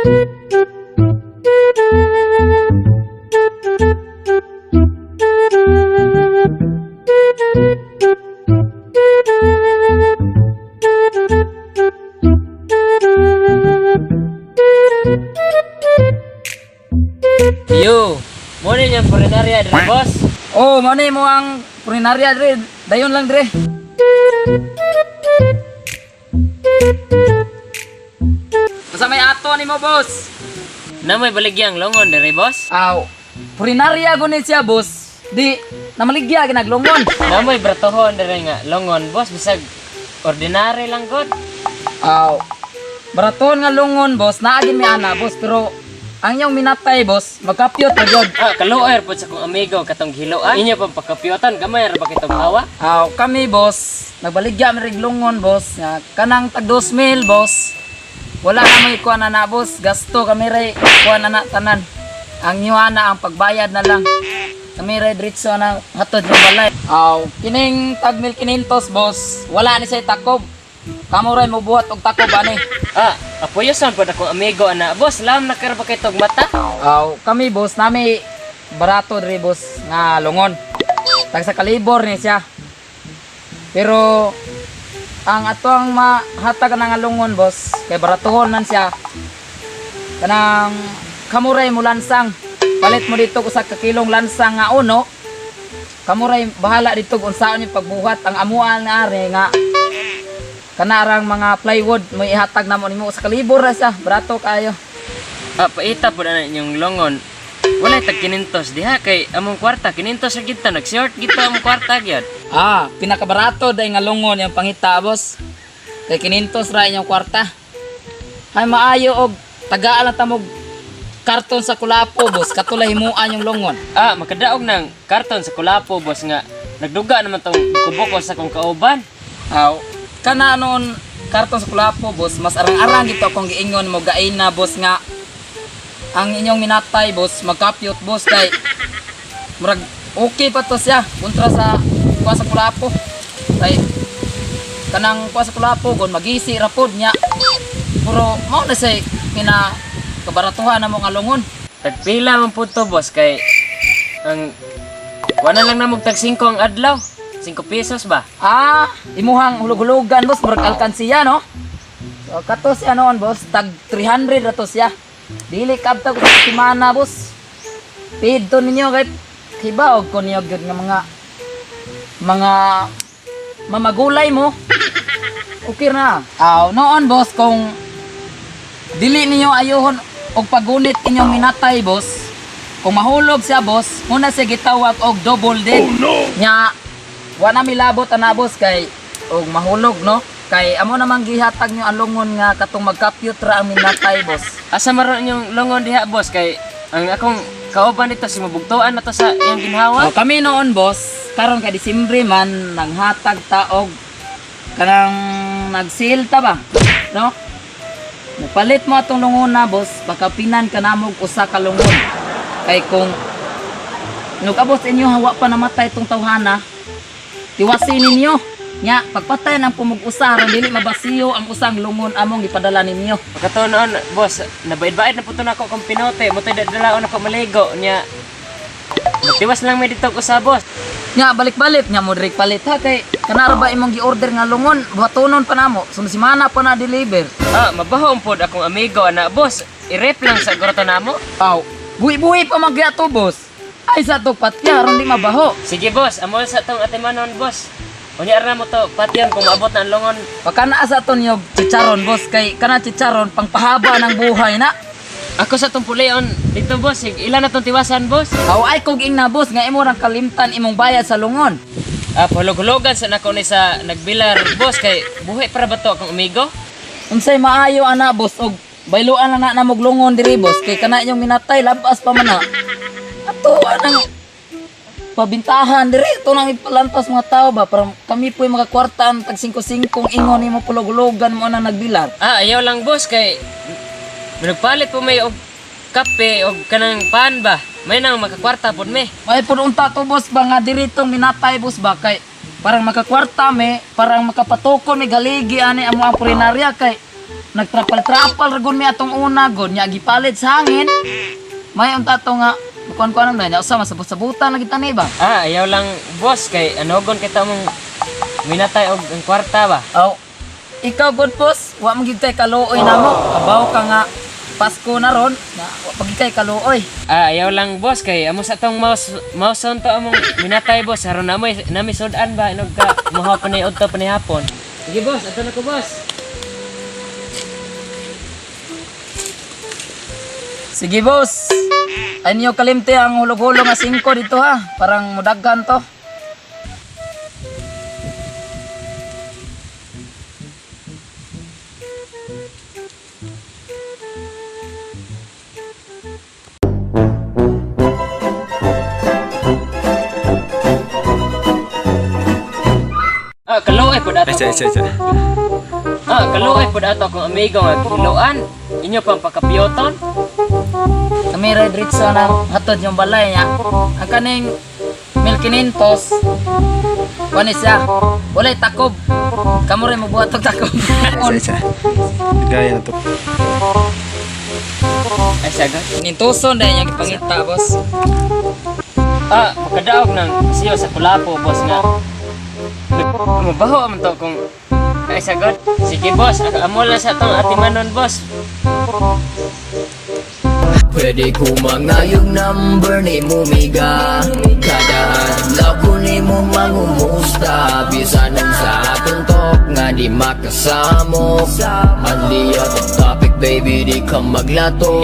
Yo, mo ni niyang purinarya dre, boss. Oh, mao ni mo ang purinarya dre. Dayon lang dre. Basta may ato ni mo, boss. Na may baligyang longon dre, boss. Aw, purinarya guni siya, boss. Di namaligya ginaglongon. Na may bratohon dre nga longon, boss, bisag ordinary lang god. Aw. Baraton nga lungon, boss. Naagin mi ana, boss, pero ang iyong minatay, boss, magkapyot na gyud. Ah, kaluoy pod sa kong amigo katong hiloan. Inyo pang pagkapyotan gamay ra ba kitong hawa? Aw, kami, boss, nagbaligya mi rig lungon, boss, nga kanang tag 2,000, boss. Wala na may kuan na na, boss. Gasto kami ray kuan na na tanan. Ang inyo ana ang pagbayad na lang. Kami ray diretso na hatod ng balay. Aw, kining tag 1,500, boss. Wala ni say takob. Kamo ray mobuhat og takob ani. Ah, apoyosan pod akong amigo ana. Boss, lam na kar ba kitong mata? Aw, kami, boss, nami barato diri, boss, nga lungon. Tag sa kalibor ni siya. Pero ang ato ang mahatag na nga lungon, boss, kay baratuhon man siya. Kanang kamuray mo lansang. Palit mo dito usa ka kilong lansang nga uno. Kamuray bahala dito kung unsaon yung pagbuhat ang amuan nga ari nga kanarang mga plywood mo ihatag namo nimo sa kalibor ra siya, barato kayo. Ah, paita pod ana inyong longon. Wala tag 500 diha kay among kwarta 500 ra gid ta, nag-short gid ta among kwarta gyud. Ah, pinakabarato dahil nga lungon yung pangita, boss. Kay 500 ra inyong kwarta. Ay maayo og tagaan lang tamog karton sa kulapo, boss. Katulay himuan yung lungon. Ah, makadaog ng karton sa kulapo, boss, nga nagduga naman tong buko sa akong kauban. Aw, kana noon karton sa kulapo, boss, mas arang-arang gito akong giingon mo gain na, boss, nga ang inyong minatay, boss, magkapyot, boss, kay murag okay pa to siya kontra sa kuha sa kulapo. Kay kanang kuha sa kulapo gon magisi ra pod nya. Pero mao na say pina kabaratuhan na mo nga lungon. Tagpila man pud to, boss, kay ang wala lang namog tag 5 ang adlaw. 5 pesos ba? Ah, imuhang hulog-hulugan, boss, murag alkansiya, no? So, kato siya noon, boss, tag 300 ra to siya. Dili kabtag sa semana, boss. Paid to ninyo kay hibaog ko niyo gyud nga mga mamagulay mo. Okay na. Aw, noon, boss, kung dili ninyo ayuhon og pagunit inyong minatay, boss. Kung mahulog siya, boss, muna siya gitawag og double dead. Oh, no. Nya wa na milabot ana, boss, kay og mahulog, no? Kay amo namang gihatag nyo ang lungon nga katong magkapyut ra ang minatay, boss. Asa maron inyong longon diha, boss, kay ang akong kauban dito si mabugtuan na to sa iyang ginhawa. O, kami noon, boss, karon kay Disyembre man nanghatag ta og kanang nagsil ta ba, no? Mupalit mo atong lungon na, boss, pakapinan ka namog usa ka lungon. Kay kung nukabot inyo hawa pa namatay tong tawhana, tiwasin ninyo. Nya, pagpatay ng pumug-usa aron dili mabasiyo ang usang lungon among gipadala ninyo. Pagkato noon, boss, nabaid-baid na po to nako kong pinote. Motoy dalaon ako maligo niya. Magtiwas lang may dito ko sa boss. Nya balik-balik nya mo direk palit ha, kay kanara ba imong gi-order nga lungon, buhatonon pa namo, sunod semana pa na deliver. Ah, mabaho pod akong amigo ana, boss. I-rep lang sa goroto namo. Aw, buhi-buhi pa magyat to, boss. Ay sa to patya aron di mabaho. Sige, boss, amo sa tong atimanon, boss. Unya ra mo to patyon kung maabot na ang longon. Pagka naa sa to niyog chicharon, boss, kay kana chicharon pangpahaba ng buhay na. Ako sa tong puleon dito, boss. Ilan na tong tiwasan, boss? Aw ay kog ing na, boss, nga imo rang kalimtan imong bayad sa lungon. Ah, hulog-hulogan sa nako ni sa nagbilar, boss, kay buhi para ba to akong amigo? Unsay maayo ana, boss, og bayloan na na namog lungon diri, boss, kay kana inyong minatay labas pa man na. Ato anang pabintahan diri ito nang ipalantas mga tao ba para kami po'y makakwarta ang tag 5-5 ingon nimo pulog-hulogan mo nang nagbilar. Ah, ayaw lang, boss, kay nagpalit po may og kape og kanang pan ba. May nang makakwarta pod me. May pununta to, boss, ba nga diri tong minatay, boss, ba kay parang makakwarta me, parang makapatukon me galigi ani amo ang purinarya kay Nagtrapal-trapal ra gud mi atong una gud nya gipalit sa hangin. May unta to nga kuan-kuan na nya usa masabot-sabutan lagi tani ba. Ah, ayaw lang boss kay anogon kita mong minatay og ang kwarta ba. Aw, ikaw good boss, wa man gid kay kaluoy namo. Kabaw ka nga Pasko na ron, na wa pa gid kay kaluoy. Ah, ayaw lang boss kay amo sa tong mouse mouse on to among minatay boss aron nami nami sudan ba inog ka moha pa ni udto pa ni hapon. Sige boss, ato na ko boss. Sige boss. Ay niyo kalimte ang hulog-hulog nga 5 dito ha. Parang mudaghan to. Ah, kaluoy pud ato. Isa, isa, isa. Ah, kaluoy pud ato akong amigo nga giluan. Inyo pang pakapiyoton. Kami ra diretso na hatod yung balay niya. Ang kaning 1500 kuan ni siya. Walay takob. Kamo rin mobuhat og takob. Isa, isa. Gaya na to. Ay sagot. Nintuson dahil niyang gipangita, boss. Ah, makadaog ng siyo sa kulapo boss nga. Mabaho man to kung ay sagot. Sige boss, amo lang sa atong atimanon boss. Pwede ko mangayong number ni Mumiga. Kada adlaw ko ni mo mangumusta. Bisan ang sa atong talk nga di makasamok. Manliya topic baby, di ka maglato.